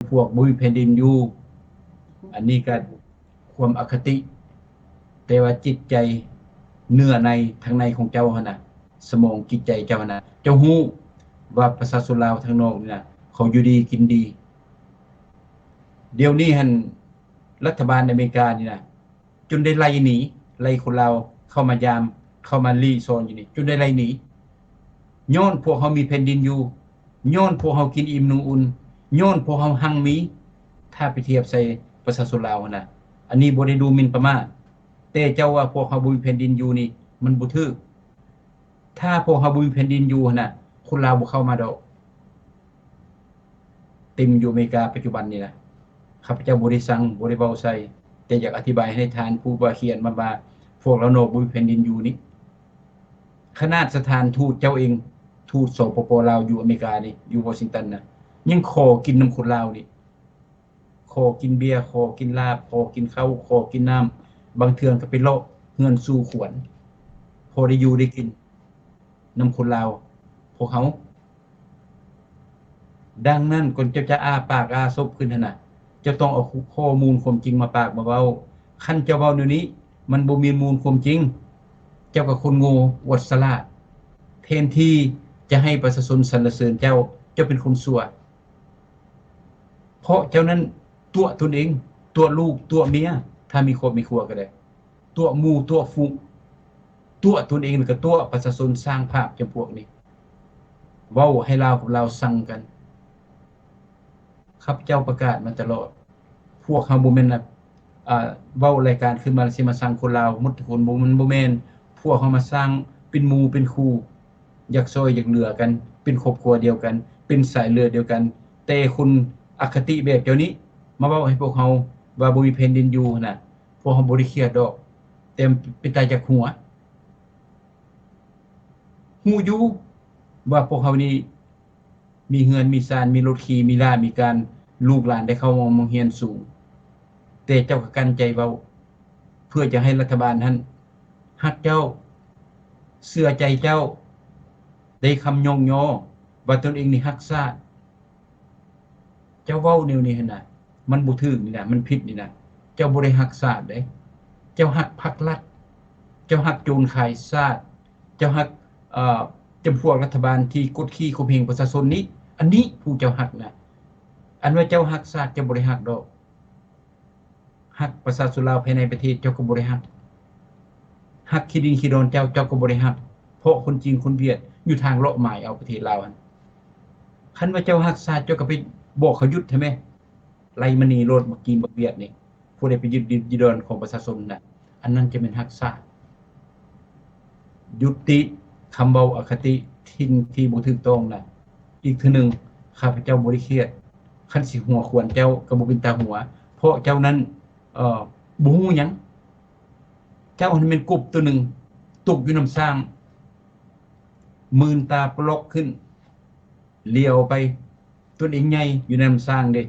ພວກບໍ່ມີແຜ່ນດິນຢູ່. ອັນນີ້ກໍຄວາມອະຄະຕິ, ແຕ່ວ່າຈິດໃຈເນື້ອໃນທາງໃນຂອງເຈົ້າຫັ້ນນະ, ສະໝອງຈິດໃຈເຈົ້າຫັ້ນນະ, ເຈົ້າຮູ້ວ່າປະຊາຊົນລາວທາງນອກນີ້ນະ ເຂົາຢູ່ດີກິນດີ. ດຽວນີ້ຫັ້ນ ລັດຖະບານອາເມລິການີ້ນະ ຈົນໄດ້ໄລ່ໜີ, ໄລ່ຄົນລາວເຂົ້າມາຢາມ, ເຂົ້າມາລີ້ຊ່ອນຢູ່ນີ້ ຈົນໄດ້ໄລ່ໜີ. ຍ້ອນພວກເຮົາມີແຜ່ນດິນຢູ່, ຍ້ອນພວກເຮົາກິນອີ່ມນຸ່ງອຸ່ນ, ຍ້ອນພວກເຮົາຮັ່ງມີ. ຖ້າໄປທຽບໃສ່ປະຊາຊົນລາວຫັ້ນນະ, ອັນນີ້ບໍ່ໄດ້ດູໝິ່ນປະໝາດ, ແຕ່ເຈົ້າວ່າພວກເຮົາບໍ່ມີແຜ່ນດິນຢູ່ນີ້ ມັນບໍ່ຖືກ. ຖ້າພວກເຮົາບໍ່ມີແຜ່ນດິນຢູ່ຫັ້ນນະ, ຄົນລາວບໍ່ເຂົ້າມາດອກ. ເຕັມຢູ່ອາເມລິກາປັດຈຸບັນນີ້ນະ. ຂ້າພະເຈົ້າບໍ່ໄດ້ສັ່ງ, ບໍ່ໄດ້ເວົ້າໃສ່, ແຕ່ຢາກອະທິບາຍໃຫ້ທ່ານຜູ້ວ່າຂຽນມາວ່າ ພວກລາວນອກບໍ່ມີແຜ່ນດິນຢູ່ນີ້. ຂະໜາດສະຖານທູດເຈົ້າເອງ, ທູດ ສປປ ລາວ ຢູ່ອາເມລິການີ້, ຢູ່ວໍຊິງຕັນນະ, ຍັງຂໍກິນນຳຄົນລາວນີ້. ຂໍກິນເບຍ, ຂໍກິນລາບ, ຂໍກິນເຂົ້າ, ຂໍກິນນ້ຳ, ບາງເທື່ອກໍໄປເລາະເຮືອນສູ່ຂວັນ ພໍໄດ້ຢູ່ໄດ້ກິນນຳຄົນລາວພວກເຮົາ. ດັ່ງນັ້ນ ກ່ອນເຈົ້າຈະອ້າປາກອ້າສົບຂຶ້ນຫັ້ນນະ, ເຈົ້າຕ້ອງເອົາຂໍ້ມູນຄວາມຈິງມາປາກມາເວົ້າ. ຄັນເຈົ້າເວົ້າແນວນີ້ ມັນບໍ່ມີມູນຄວາມຈິງ, ເຈົ້າກໍຄົນໂງ່ອວດສະຫຼາດ. ແທນທີ່ຈະໃຫ້ປະຊາຊົນສັນລະເສີນເຈົ້າ, ເຈົ້າເປັນຄົນຊົ່ວ. ເພາະເຈົ້ານັ້ນຕົວະຕົນເອງ, ຕົວະລູກ, ຕົວະເມຍ, ຖ້າມີຄອບມີຄົວກໍໄດ້, ຕົວະໝູ່, ຕົວະຝູງ, ຕົວະຕົນເອງ ແລ້ວກໍຕົວະປະຊາຊົນ. ສ້າງພາບຈຳພວກນີ້, ເວົ້າໃຫ້ລາວກັບລາວຊັງກັນ. ຂ້າພະເຈົ້າປະກາດມາຕະຫຼອດ, ພວກເຮົາບໍ່ແມ່ນ ອາ ເວົ້າລາຍການຂຶ້ນມາແລ້ວຊິມາຊັງຄົນລາວໝົດທຸກຄົນ, ບໍ່ ມັນບໍ່ແມ່ນ. ພວກເຮົາມາສ້າງເປັນໝູ່ເປັນຄູ່, ຢາກຊ່ອຍຢາກເຫຼືອກັນ, ເປັນຄອບຄົວດຽວກັນ, ເປັນສາຍເລືອດດຽວກັນ. ແຕ່ຄົນອະຄະຕິແບບເຈົ້ານີ້ມາເວົ້າໃຫ້ພວກເຮົາວ່າບໍ່ມີແຜ່ນດິນຢູ່ຫັ້ນນະ, ພວກເຮົາບໍ່ໄດ້ຄຽດດອກ, ແຕ່ເປັນຕາຢາກຫົວ. ຮູ້ຢູ່ວ່າພວກເຮົານີ້ ມີເຮືອນມີຊານ, ມີລົດຂີ່, ມີລາມີການ, ລູກຫຼານໄດ້ເຂົ້າໂຮງຮຽນສູງ, ແຕ່ເຈົ້າກໍກັ້ນໃຈເວົ້າ ເພື່ອຈະໃຫ້ລັດຖະບານຫັ້ນຮັກເຈົ້າ, ເຊື່ອໃຈເຈົ້າ, ໄດ້ຄຳຍ້ອງຍໍວ່າຕົນເອງນີ້ຮັກຊາດ. ເຈົ້າເວົ້າແນວນີ້ຫັ້ນນະ, ມັນບໍ່ຖືກນີ້ນະ, ມັນຜິດນີ້ນະ. ເຈົ້າບໍ່ໄດ້ຮັກຊາດເດ້, ເຈົ້າຮັກພັກລັດ, ເຈົ້າຮັກໂຈນຂາຍຊາດ, ເຈົ້າຮັກ ເອີ ຈຳພວກລັດຖະບານທີ່ກົດຂີ່ຂົ່ມເຫງປະຊາຊົນນີ້, ອັນນີ້ຜູ້ເຈົ້າຮັກນະ. ອັນວ່າເຈົ້າຮັກຊາດ ເຈົ້າບໍ່ໄດ້ຮັກດອກ. ຮັກປະຊາຊົນລາວພາຍໃນປະເທດ ເຈົ້າກໍບໍ່ໄດ້ຮັກ. ຮັກຂີ້ດິນຂີ້ດອນເຈົ້າ ເຈົ້າກໍບໍ່ໄດ້ຮັກ. ເພາະຄົນຈີນຄົນຫວຽດຢູ່ທາງເລາະໝາຍເອົາປະເທດລາວຫັ້ນ. ຄັນວ່າເຈົ້າຮັກຊາດ ເຈົ້າກໍໄປບອກເຂົາຢຸດໃຫ້ແມ. ໄລ່ມານີ້ໂລດ ບັກຈີນບັກຫວຽດນີ້, ຜູ້ໃດໄປຍຶດດິນຍຶດດອນຂອງປະຊາຊົນນະ, ອັນນັ້ນຈະແມ່ນຮັກຊາດ. ຍຸຕິຄຳເວົ້າອະຄະຕິ, ສິ່ງທີ່ບໍ່ຖືກຕ້ອງນະ. ອີກເທື່ອໜຶ່ງ, ຂ້າພະເຈົ້າບໍ່ໄດ້ຄຽດ. ຄັນຊິຫົວຂວັນເຈົ້າກໍບໍ່ເປັນຕາຫົວ, ເພາະເຈົ້ານັ້ນ ເອີ ບໍ່ຮູ້ຫຍັງ. ເຈົ້າຫັ້ນແມ່ນກົບຕົວໜຶ່ງຕົກຢູ່ນ້ຳສ້າງ, ມື່ນຕາປະລັອກຂຶ້ນ, ຫຼຽວໄປ, ຕົນເອງໃຫຍ່ຢູ່ໃນນ້ຳສ້າງເດ້,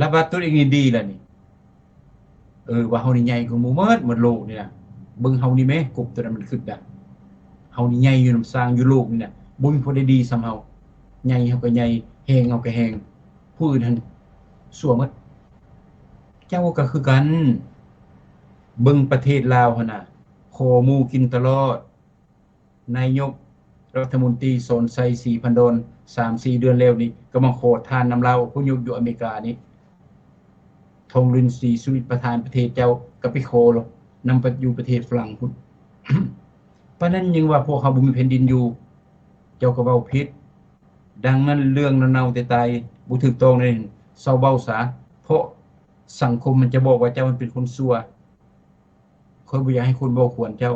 ລະວ່າຕົນເອງນີ້ດີລະນີ້. ເອີ ວ່າເຮົານີ້ໃຫຍ່ກວ່າໝູ່ໝົດ, ໝົດໂລກນີ້ນະ. ເບິ່ງເຮົານີ້ແມ, ກົບຕົວນັ້ນມັນຄຶດນະ. ເຮົານີ້ໃຫຍ່ຢູ່ນ້ຳສ້າງຢູ່ໂລກນີ້ນະ, ບໍ່ມີຜູ້ໃດດີສ່ຳເຮົາ. ໃຫຍ່ເຮົາກໍໃຫຍ່, ແຮງເຮົາກໍແຮງ, ຜູ້ອື່ນຫັ້ນຊົ່ວໝົດ. ເຈົ້າກໍຄືກັນ, ເບິ່ງປະເທດລາວຫັ້ນນະ, ຂໍໝູ່ກິນຕະຫຼອດ. ນາຍົກລັດຖະມົນຕີ ສອນໄຊ ສີພັນດອນ ສາມສີ່ເດືອນແລ້ວນີ້ ກໍມາຂໍທານນຳລາວອົບພະຍົບຢູ່ອາເມລິການີ້. ທອງລຸນ ສີສຸລິດ ປະທານປະເທດເຈົ້າກໍໄປຂໍນຳໄປຢູ່ປະເທດຝຣັ່ງພຸ້ນ. ປານນັ້ນຍັງວ່າພວກເຮົາບໍ່ມີແຜ່ນດິນຢູ່, ເຈົ້າກໍເວົ້າຜິດ. ດັ່ງນັ້ນເລື່ອງເນົ່າໆແຕ່ຕາຍບໍ່ຖືກຕ້ອງນັ້ນ ເຊົາເວົ້າຊະ, ເພາະສັງຄົມມັນຈະບອກວ່າເຈົ້າມັນເປັນຄົນຊົ່ວ. ຂ້ອຍບໍ່ຢາກໃຫ້ຄົນເວົ້າຂວັນເຈົ້າ,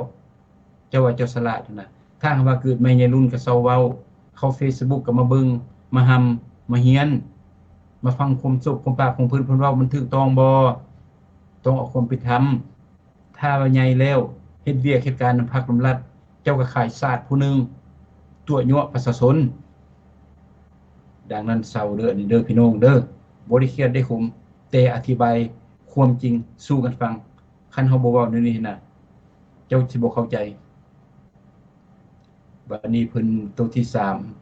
ເຈົ້າວ່າເຈົ້າສະຫຼາດຫັ້ນນະ. ຖ້າຫາກວ່າເກີດໃໝ່ໃຫຍ່ລຸ້ນກໍເຊົາເວົ້າ, ເຂົ້າເຟສບຸກກໍມາເບິ່ງ, ມາຮ່ຳ, ມາຮຽນ, ມາຟັງຄວາມສົບຄວາມປາກຂອງເພິ່ນ, ເພິ່ນເວົ້າມັນຖືກຕ້ອງບໍ່? ຕ້ອງເອົາຄວາມເປັນທຳ. ຖ້າວ່າໃຫຍ່ແລ້ວເຮັດວຽກເຮັດການນຳພັກນຳລັດ, ເຈົ້າກໍຂາຍຊາດຜູ້ໜຶ່ງ, ຕົວະຍົວະປະຊາຊົນ. ດັ່ງນັ້ນເຊົາເດີ ອັນນີ້ເດີພີ່ນ້ອງເດີ, ບໍ່ໄດ້ຄຽດໄດ້ຂົມ, ແຕ່ອະທິບາຍຄວາມຈິງສູ່ກັນຟັງ. ຄັນເຮົາບໍ່ເວົ້າແນວນີ້ນະ ເຈົ້າຊິບໍ່ເຂົ້າໃຈ. ບາດນີ້ເພິ່ນໂຕທີສາມ